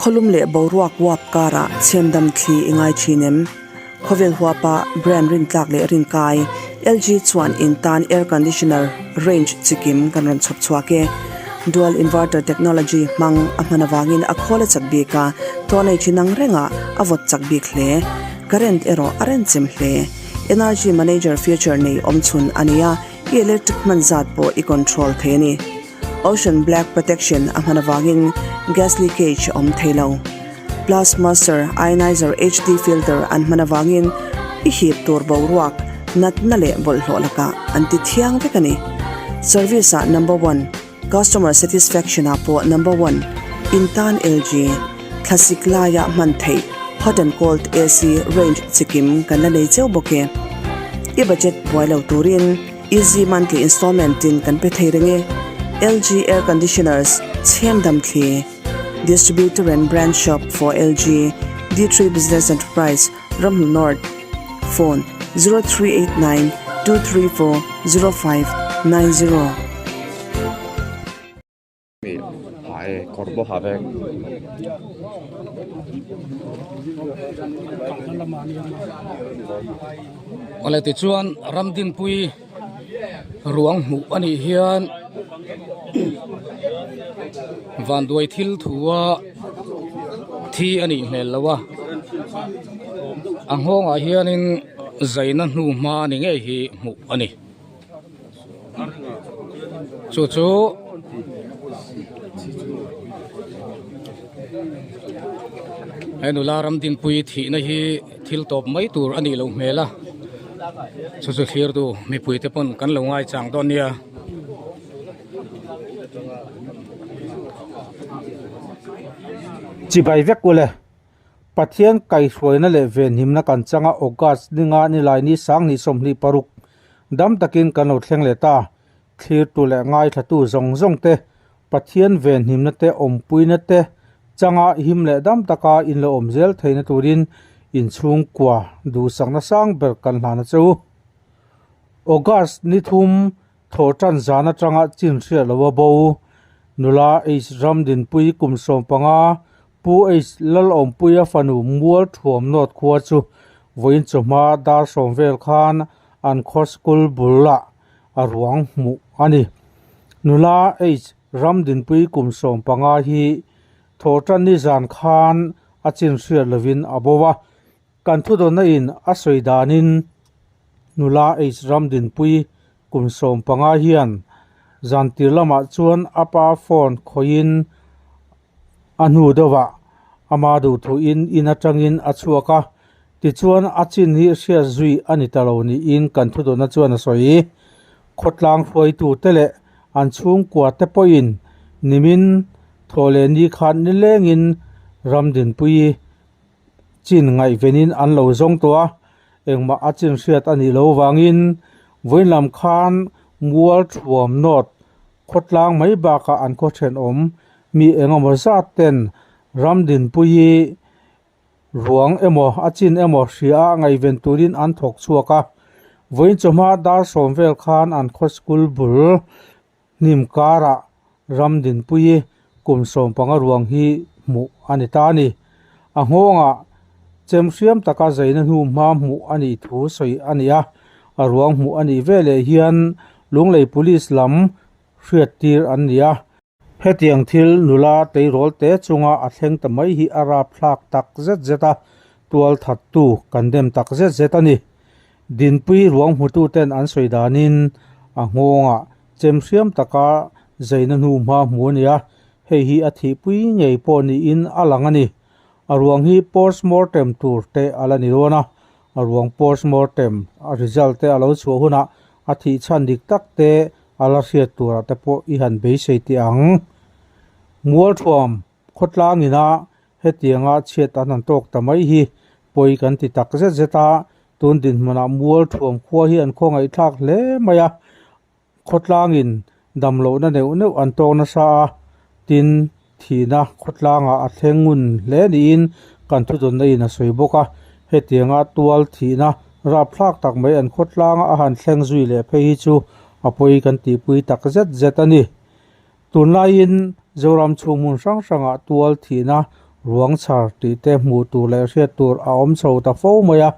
Khawlum leh boruak uap karah chhemdam thli i ngai thin em? Khawvel huapa brand rintlak leh rinkai LG chuan in tan air conditioner range chikim kan rawn chhawp chhuak e. Dual inverter technology hmang a hman avangin a khawl a chak bik a, tawlei chi nang rengah a vawt chak bik hle. Current erawh a renchem hle. Energy manager feature nei awmchhun a ni a, i electric hman zat pawh i control thei a ni. Ocean Black Protection a hman avangin gas leakage a awm thei lo. Plus Master Ionizer HD filter an hman avangin i hip tur boruak, natna leh bawlhhlawh lakah an ti thiang vek a ni. Service ah number one, customer satisfaction ah pawh number one, in tan LG, thlasik laia hman theih hot and cold AC range chikim kan la nei cheu bawk e. I budget buai lo turin. Easy monthly installment in kan pe thei reng e. LG Air Conditioners, Chhemdam Thli, Distributor and Branch Shop for LG, D3 Business Enterprise, Ramhnu North, Phone, 0389 234 0590. Awle tichuan Ramdinpui ruang hmuh a nih hian vanduai thil thu a thi a nih hmel lo a a nghawngah hianin zaina hnu hma ni ngei hi hmuh a ni. Chu chu he nula ram dinpui thihna hi thil tawp mai tur a nih loh hmel a chu chu thlir tu mipui te pawn kan lo ngaichang dawn nia. Chibai vek ule. Pathian kaihhruaina leh venhimna kan changa August ninga nilai ni sanghnih 26 dam takin kan lo thleng leh ta. Thlirtu leh ngaithlatu zawng zawng te, Pathian venhimna te awmpuina te changa him leh dam taka in lo awm zel theihna turin inchhungkua duhsakna sang ber kan hlan a che u. August ni thum Thaw tan zan atanga chin hriat lo a bo. Nula H Ramdinpui kum 15, Pu H Lalawmpuia fanu Mual Thuam Nawt khua chu vawiin chawhma dar sawm vel khan an khaw school bulah a ruang hmuh a ni. Nula H Ramdinpui kum 15 hi thaw tan ni zan khan a chin hriat lovin a bo a. Kan thudawnna in a sawi danin nula H Ramdinpui kum 15 hian zantir lamah chuan a pa phone khawihin a hnu deuhah ama duhthuin in atangin a chhuak a, tichuan a chin hi hriat zui a ni ta lo niin kan thudawnna chuan a sawi. Khawtlang hruaitute leh an chhungkua te pawhin nimin thawh leh ni khan nilengin Ramdinpui chin ngaihvenin an lo zawng tawh a, engmah a chin hriat a nih loh vangin vawiin lam khan mual thuam nawt khawtlang mai bakah an khaw thenawm mi engemaw zat ten ram dinpui ruang emaw a chin emaw hria a ngaihven turin an thawk chhuak a, vawiin chawhma dar sawm vel khan an khaw school bul Hnim karah ram dinpui kum 15 ruang hi hmuh a ni ta a ni. A nghawngah chem hriam taka zaina hnu hma hmuh a nih thu sawi a ni a, a ruang hmuh a nih veleh hian Lunglei Police lam hriattir an ni a. Hetiang thil nula teirawl te chunga a thleng ta mai hi a rapthlak tak zet zet a, tual thattu kan dem tak zet zet a ni. Dinpui ruang hmututen an sawi danin a nghawngah chem hriam taka zaina hnu hma hmu a ni a, hei hi a thihpui ngei pawh niin a lang a ni. A ruang hi postmortem tur te a la ni dawn a, a ruang postmortem a result te a lo chhuah hunah a thih chhan dik tak te a la hriat turah te pawh i han beisei teh ang. Mualthuam khawtlang ina Hetianga chhiat an han tawk ta mai hi pawi kan ti tak zet zet a, tun dinhmunah mual thuam khua hi an khawngaihthlak hle mai a, khawtlangin damlohna neuh neuh an tawk nasa a, tin thihna khawtlangah a thleng ngun hle niin kan thudawnna in a sawi bawk a, hetianga tual thihna rapthlak tak mai an khawtlanga a han thleng zui leh phei hi chu a pawi kan tihpui tak zet zet a ni. Tunlaiin Zoram chhung hmun hrang hrangah tual thihna Ruang chhar tih te hmuh tur leh hriat tur a awm chho ta fo mai a,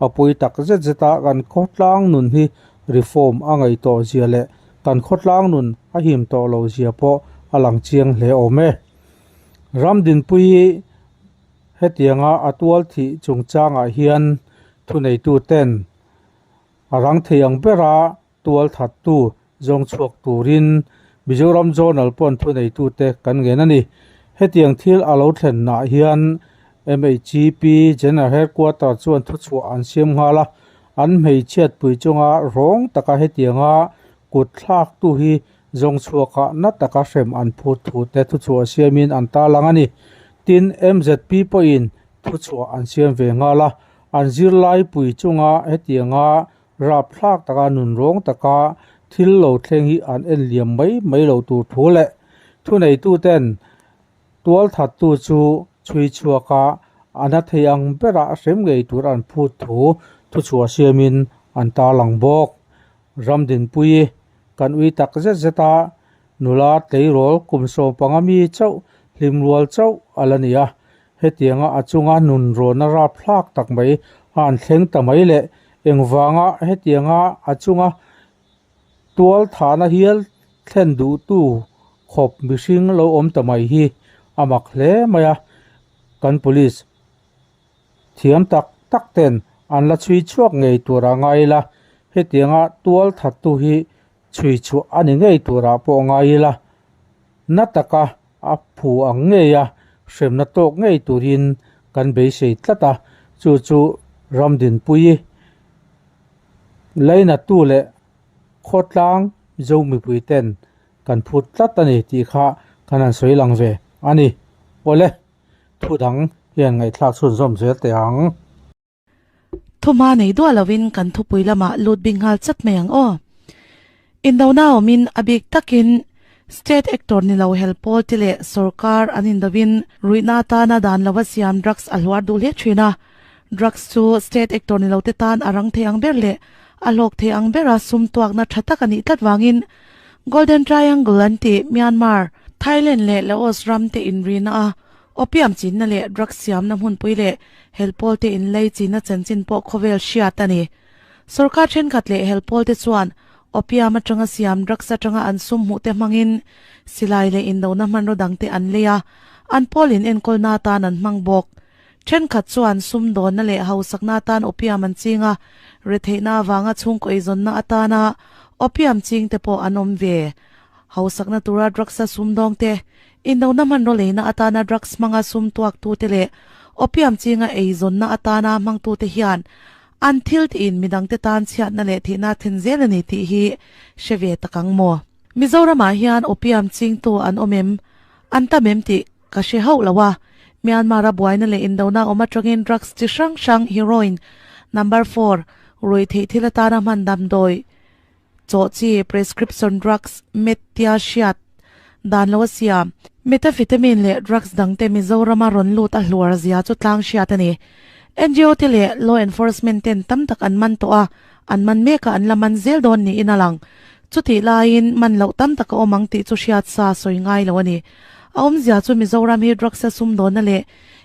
a pui tak zet zet a kan khawtlang nun hi reform a ngaih tawh zia leh kan khawtlang nun a him tawh lo zia pawh a lang chiang hle awm e. Ramdinpui hi hetianga a tual thih chungchangah hian thuneituten a rang thei ang bera tual thattu zawng chhuak turin Mizoram Journal pawn thuneitute kan ngen a ni. Hetiang thil a lo thlennaah hian MHP General Headquarter chuan thuchhuah an siam nghal a, an hmeichhiatpui chunga rawng taka hetianga kut thlaktu hi zawng chhuakah na taka hrem an phut thute thuchhuah siamin an tarlang a ni. Tin, MZP pawhin thuchhuah an siam ve nghal a, an zirlaipui chunga hetianga Rapthlak taka nunrawng taka thil lo thleng hi an en liam mai mai lo tur thu leh thuneituten tualthattu chu chhui chhuak a, a na thei ang berah hrem ngei tur an phut thu thuchhuah siamin an tarlang bawk. Ramdinpuii kan ui tak zet zet a, nula tleirawl kum 15 mi chauh hlim rual chauh a la ni a, Hetianga a chunga nunrawn a rapthlak tak mai a an thleng ta mai leh engvanga hetianga a chunga tual thahna hial thlen duhtu khawp mihring lo awm ta mai hi a mak hle mai a, kan police thiam tak tak ten an la chhui chhuak ngei tur a ngai ila, hetianga tual thattu hi chhui chhuah a ni ngei turah pawh ngai ila, na taka a phu ang ngei a, hremna tawk ngei turin kan beisei tlat a, chu chu Ramdinpuii Lainatu leh Khawtlang Mizo mipui ten kan phut tlat a ni tih kha kan han sawi lang ve a ni. Awle, thu dang hian ngaihthlak chhunzawm zel teh ang. Thuma nei duah lovin kan thupui lamah lut bik nghal chat mai ang aw. Indona awmin a bik takin State actor ni lo hel pawl te leh sorkar an indovin ruihna atana dan lova siam drugs a hluar duh hle thin a. Drugs chu state actor ni lo te tan a rang thei ang ber leh a hlawk thei ang bera sum tuakna tha tak a nih tlat vangin Golden Triangle an tih Myanmar, Thailand leh Laos ram te inrina a Opium chinna leh drugs siamna hmunpui leh helpawl te inlei chinna chanchin pawh khawvel hriat a ni. Sorkar thenkhat leh helpawl te chuan opium atanga siam drugs atanga an sum hmuh te hmangin silai leh indona hmanraw dang te an lei a, an pawl in enkawlna atan an hmang bawk. Thenkhat chuan sum dawnna leh hausakna atan opium an ching a, retheihna avanga chhungkaw eizawnna atana opium ching te pawh an awm ve. Hausakna tura drugs a sumdawng te, Indona hmanraw leina atana drugs hmanga sum tuaktute leh opium chinga eizawnna atana hmangtute hian an thil tiin midangte tan chhiatna leh thihna thlen zel a ni tih hi hre ve tak ang maw? Mizoramah hian opium chingtu an awm em? An tam em tih ka hre hauh lo a. Myanmar-a buaina leh indona awm atangin drugs chi hrang hrang heroin, number four, ruihtheih thil atana hman damdawi, Chaw chi, prescription drugs, met tia hriat dan lo a siam. Methamphetamine leh drugs dangte Mizorama rawn lut a hluar zia chu tlang hriat a ni. NGO te leh law enforcement ten tam tak an man tawh a, an man mek a an la man zel dawn niin a lang. Chutih laiin man loh tam tak a awm ang tih chu hriat sa sawi ngai lo a ni. A awmzia chu Mizoram hi drugs a sumdawnna leh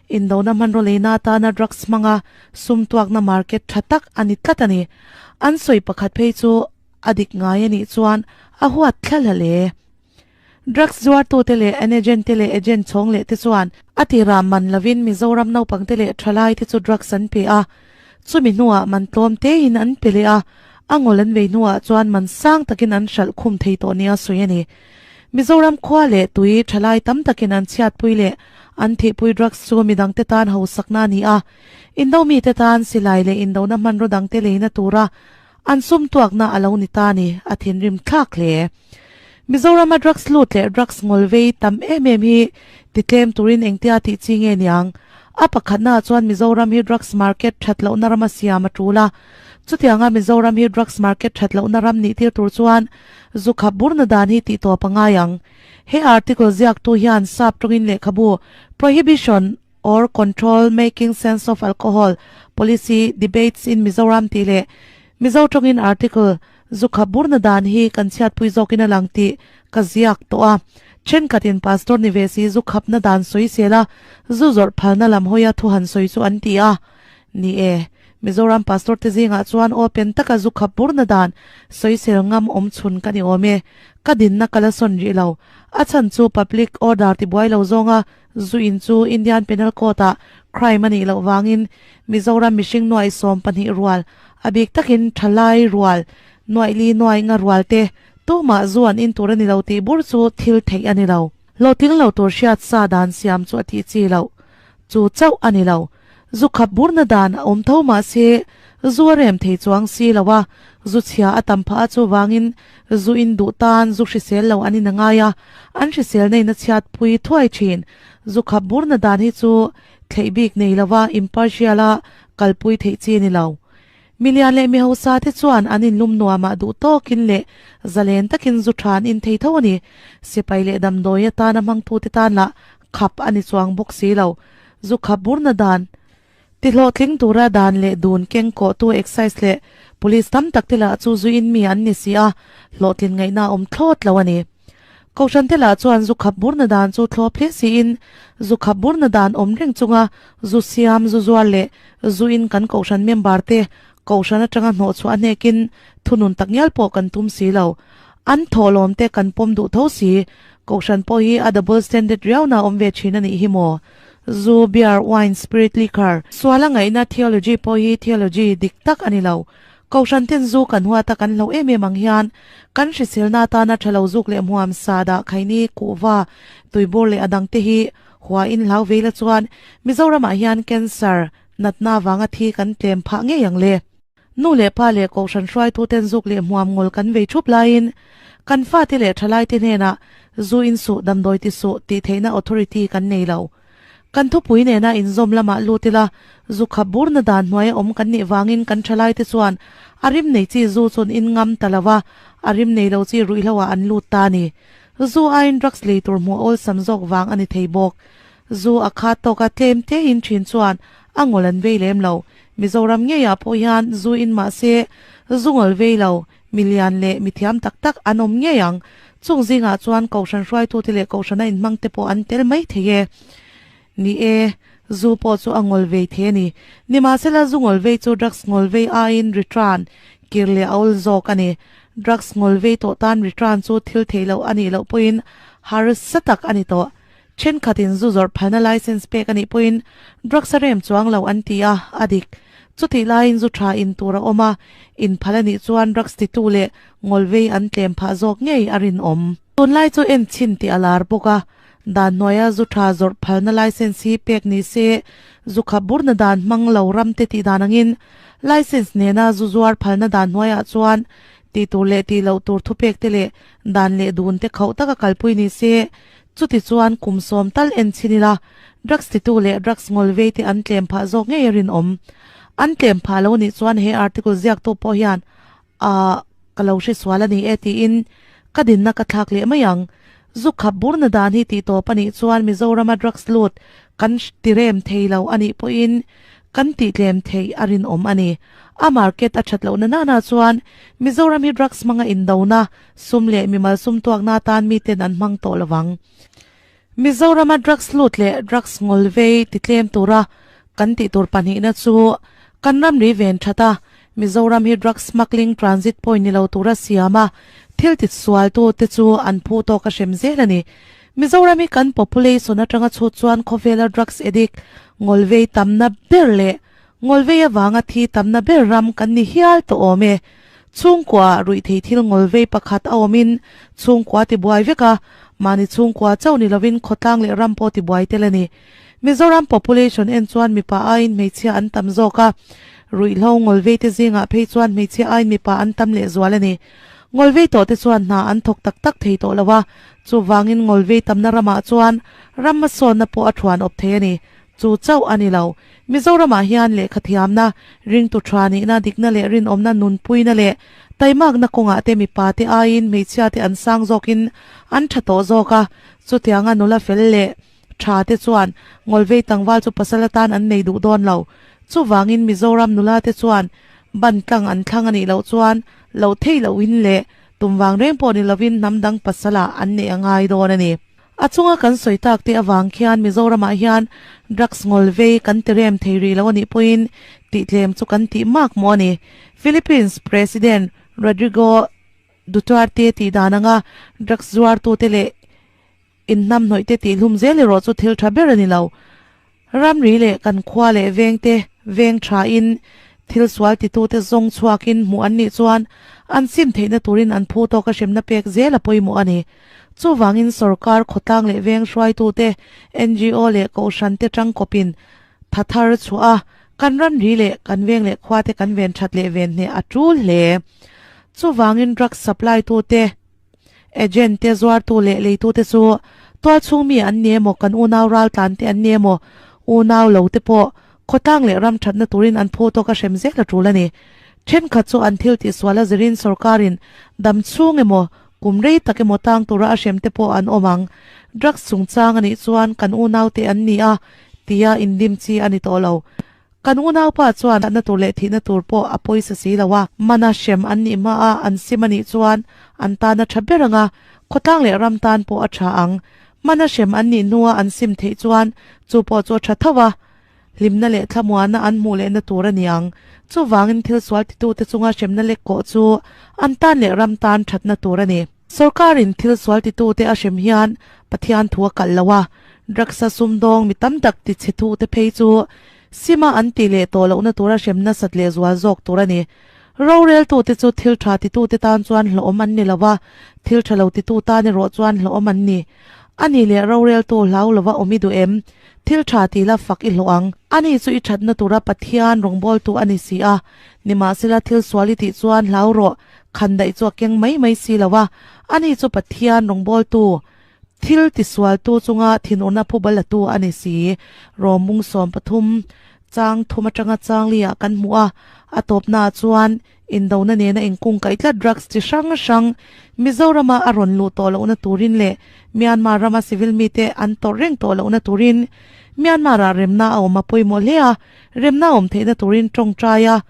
indona hmanraw leina atana drugs hmanga sum tuakna market tha tak a ni tlat a ni. An sawi pakhat phei chu a dik ngai a nih chuan a huat thla hla hle. Drugs zuartute leh an agent te leh agent chhawng leh te chuan a tirah man lovin Mizoram naupangte leh thalaite chu drugs an pe a, chumi hnuah man tlawm tein an pe leh a, a ngawl an vei hnuah chuan man sang takin an hralh khum thei tawh nia sawi a ni. Mizoram khua leh tui thalai tam takin an chhiatpui leh an thihpui drugs chu midangte tan hausakna a ni a, Indo mite tan silai leh indona hmanraw dangte leina tura an sum tuakna a lo ni ta ni, a thinrim thlak hle. Mizorama drugs lut leh drugs ngawl vei tam em em hi titlem turin engtia tih chi nge niang? A pakhatnaah chuan Mizoram hi drugs market that lohna rama siam a tul a, chutianga Mizoram hi drugs market that lohna ram nih tir tur chuan zu khap burna dan hi tih tawp a ngai ang. He article ziaktu hian sap tawngin lehkhabu Prohibition or Control Making Sense of Alcohol Policy Debates in Mizoram tih leh Mizo tawngin article zu khap burna dan hi kan chhiatpui zawkin a lang tih ka ziak tawh a. Thenkhatin pastor ni ve si zu khapna dan sawi sel a, zu zawrh phalna lam hawia thu han sawi chu an ti a. Ni e, Mizoram pastor te zingah chuan open taka zu khap burna dan sawisel ngam awm chhun ka ni awm e. Ka dinna ka la sawn rih lo. A chhan chu public order tibuai lo zawnga zu in chu Indian Penal Code ah crime a nih loh vangin Mizoram mihring nuaih 12 rual, a bik takin thalai rual, nuaih li nuaih nga rual te tumah zu an in tur a ni lo tih bur chu thil theih a ni lo. Hlawhtling lo tur hriat sa dan siam chu a tih chi loh. Chu chauh a ni lo. Zu khap burna dan a awm tho mah se, zu a rem thei chuang si lo a, zu chhia a tam phah a chuvangin zu in duh tan zu hrisel lo an in a ngai a, an hrisel neiin a chhiat pui thuai thin. Zu khap burna dan hi chu thleih bik nei lova impartial a kalpui theih chi a ni lo. Milian leh mihausa te chuan an inlum nuamah duh tawkin leh zalen takin zu tha an in thei tho a ni. Sipai leh damdawi atana hmangtute tan lah khap a ni chuang bawk si lo. Zu khap burna dan tihlawhtling tura dan leh dun keng kawhtu excise leh police tam tak te lah chu zu in mi an ni si a, hlawhtlin ngaihna a awm thlawt lo a ni. Kohhran te lah chuan zu khap burna dan chu thlawp hle siin zu khap burna dan awm reng chunga zu siam, zu zuar leh zu in kan kohhran member te kohhran atanga hnawhchhuah a hnekin thunun tak ngial pawh kan tum si lo. An thawhlawm te kan pawm duh tho si. Kohhran pawh hi a double standard riau na awm ve thin a nih hi maw? Zu, beer, wine, spirit, liquor, sual a ngaihna theology pawh hi theology dik tak a ni lo. Kohhran ten zu kan huat a kan hloh em em ang hian kan hriselna atana tha lo zuk leh hmuam sa dah khaini, kuhva, tuibur leh a dang te hi hua in hlau vei la chuan Mizoramah hian cancer natna vanga thi kan tlem phah ngei ang le. Nu leh pa leh kohhran hruaitu ten zuk leh hmuam ngawl kan vei thup laiin kan fate leh thalaite hnenah zu in suh damdawi ti suh tih theihna authority kan nei lo. Kan thupui nena inzawm lamah lut ila, zu khap burna dan hnuaia awm kan nih vangin kan thalaite chuan a rim nei chi zu chun in ngam ta lo a, a rim nei lo chi ruihhlo ah an lut ta a ni. Zu aiin drugs lei tur hmuh awlsam zawk vang a ni thei bawk. Zu a khat tawka tlem te in thin chuan a ngawl an vei lem lo. Mizoram ngeiah pawh hian zu in mah se zu ngawl vei lo, mi lian leh mi thiam tak tak an awm ngei ang. Chung zingah chuan Kohhran hruaitute leh Kohhrana inhmangte pawh an tel mai thei e. Ni e, zu pawh chu a ngawl vei thei a ni. Nimahsela zu ngawl vei chu drugs ngawl vei aiin return, kir leh a awl zawk a ni. Drugs ngawl vei tawh tan return chu thil theih loh a nih loh pawhin harsa tak a ni tawh. Thenkhatin zu zawrh phalna license pek a nih pawhin drugs a rem chuang lo an ti a, a dik. Chutih laiin zu tha in tur a awm a, in phal a nih chuan drugs titu leh ngawlvei an tlem phah zawk ngei a rinawm. Tunlai chu en chhin tih a lar bawk a, dan hnuaia zu tha zawrh phalna license hi pek ni se, zu khap burna dan hmang lo ram te tih dan angin license nena zu zuar phalna dan hnuaiah chuan tih tur leh tih loh tur thupek te leh dan leh dun te khauh taka kalpui ni se, Chuti chuan kum sawm tal en chhin ila, drugs titu leh drugs ngawlvei te an tlem phah zawk ngei a rinawm. An tlem phah lo nih chuan he article ziaktu pawh hian ah ka lo hre sual a ni e tiin ka dinna ka thlak leh mai ang. Zu khap burna dan hi tih tawp a nih chuan Mizorama drugs lut kan tirem thei lo a nih pawhin kan tih tlem theih a rinawm a ni. A market a that lohna nana chuan Mizoram hi drugs hmanga indona Sum leh mimal sum tuakna atan miten an hmang tawh lovang. Mizorama drugs lut leh drugs ngawlvei ti tlem tura kan tih tur pahnihna chu kan ramri ven that a, Mizoram hi drugs smuggling transit point ni lo tura siam a, thil ti sualtu te chu an phu tawk a hrem zel a ni. Mizoram hi kan population atanga chhut chuan khawvela drugs addict ngawlvei tamna ber leh Ngawlvei avanga thi tamna ber ram kan ni hial tawh awm e. Chhungkua ruih thei thil ngawlvei pakhat a awmin chhungkua tibuai vek a, mahni chhungkua chauh ni lovin khawtlang leh ram pawh tibuai tel a ni. Mizoram population en chuan mipa aiin hmeichhia an tam zawk a, ruihhlo ngawlvei te zingah phei chuan hmeichhia aiin mipa an tam lehzual a ni. Ngawlvei tawh te chuan hna an thawk tak tak thei tawh lo a, chuvangin ngawlvei tamna ramah chuan ram hmasawnna pawh a thuan awp thei a ni. Chu chauh a ni lo. Mizoramah hian lehkha thiamna, ringtu tha nihna, dikna leh rinawmna nunpuina leh taimakna kawngah te mipa te aiin hmeichhia te an sang zawkin an tha tawh zawk a. Chutianga nula fel leh tha te chuan ngawlvei tlangval chu pasal atan an nei duh dawn lo. Chuvangin Mizoram nula te chuan ban tlang an thlang a nih loh chuan loh theih lohin leh tum vang reng pawh ni lovin hnam dang pasalah an neih a ngai dawn a ni. A chunga kan sawi tak te avang khian Mizoramah hian drugs ngawl vei kan ti rem thei rih lo a nih pawhin tih tlem chu kan tih mak maw a ni. Philippines President Rodrigo Duterte tih dan anga drugs zuartute leh inhnamhnawih te tih hlum zel erawh chu thil tha ber a ni lo. Ramri leh kan khua leh vengte veng thain thil sual titute zawng chhuakin hmuh an nih chuan an sim theihna turin an phu tawka hremna pek zel a pawimawh a ni. Chuvangin sorkar khawtlang leh veng hruaitute, NGO leh kohhrante tangkawpin tha thar chhuah a, kan ramri leh kan veng leh khuate kan ven that leh ven hneh a tul hle. Chuvangin drugs supply tute, Agent te, zuartu leh leitute chu tualchhung mi an ni emaw, kan unau raltlan te an ni emaw, unau lo te pawh khawtlang leh ram thatna turin an phu tawk a hrem zel a tul a ni. Thenkhat chu an thil tihsual a zirin sorkarin dam chhung emaw, kum rei tak emaw tang tura a hrem te pawh an awm ang. Drugs chungchang a nih chuan kan unau te an ni a tia indim chi a ni tawh lo. Kan unaupa chuan na tur leh thihna tur pawh a pawisa si lo a, mana hrem an nih hma a an sim a nih chuan an tan a tha ber ang a, khawtlang leh ram tan pawh a tha ang. Mana hrem an nih hnua an sim theih chuan chu pawh chu a tha tho a, hlimna leh thlamuanna an hmuh lehna tur a ni ang. Chuvangin thil sual titute chunga hremna lek kawh chu an tan leh ram tan thatna tur a ni. Sorkarin thil sual titute a hrem hian Pathian thu a kalh lo a, drugs-a sumdawng mi tam tak tichhetute phei chu sima an tih leh tawh lohna tura hrem nasat leh zual zawk tur a ni. Roreltute chu thil tha titute tan chuan hlawhawm an ni lo a, thil tha lo titu tan erawh chuan hlawhawm an ni. A ni leh roreltu hlau lova awm i duh em? Thil tha ti la fak i hlawh ang. Ani chu i thatna tura Pathian rawngbawltu a ni si a, nimahsela thil sual i tih chuan hlau rawh. Khan daih chu a keng mai mai si lo a, ani chu Pathian rawngbawltu, thil tisualtu chunga thinurna phubal latu a ni si. Rawmung 13, chang thum atanga chang liah kan hmu a, a tawpnaah chuan indona nena inkung kaih tlat drugs chi hrang hrang Mizorama a rawn luh tawh lohna turin leh Myanmar rama civil mite an tawrh reng tawh lohna turin Myanmar-ah remna a awm a pawimawh hle a, remna a awm theihna turin tawngtai a.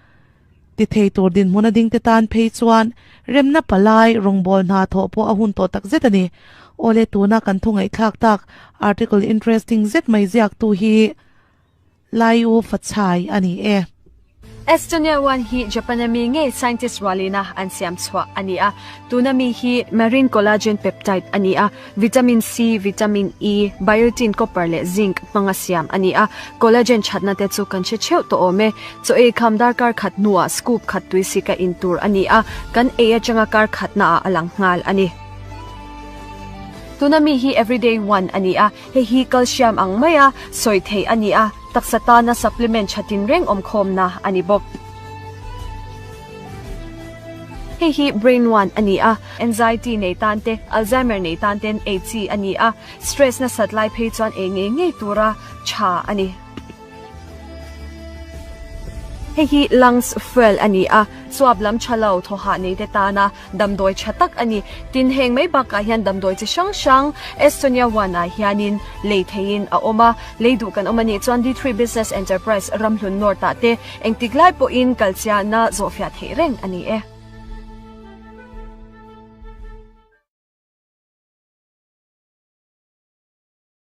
Ti thei tur dinhmun a ding te tan phei chuan remna palai rawngbâwl hna thawh pawh a hun tawh tak zet a ni. Awle tuna kan thu ngaihthlak tak article interesting zet mai ziaktu hi Laiu Fachai a ni e. Estonia one hi Japan-a mi ngei scientist rualina an siam chhuah a ni a. Tuna mi hi marine collagen peptide a ni a. Vitamin C, Vitamin E, Biotin, Copper leh Zinc hmanga siam a ni a, Collagen thatna te chu kan hre theuh tawh awm e. Chaw ei kham darkar khat hnuah scoop khat tui sika in tur a ni a, kan ei atanga kar khatnaah a lang nghal a ni. Tuna mi hi Everyday One a ni a, hei hi calcium ang maia sawi theih a ni a, taksa tana supplement tha tinreng awmkhawmna a ni bawk. Hei hi Brain One a ni a, anxiety nei tan te, Alzheimer nei tan ten ei chi a ni a, stress nasat lai phei chuan ei ngei ngei tura tha a ni. Hei hi Lungs Fuel a ni a, chuap lam tha lo thawhah nei te tana damdawi tha tak a ni. Tin, heng mai bakah hian damdawi chi hrang hrang Estonia One ah hianin lei theihin a awm a, lei duh kan awm a nih chuan D3 Business Enterprise Ramhlun North ah te Engtik lai pawhin kalchiahna zawhfiah theih reng a ni e.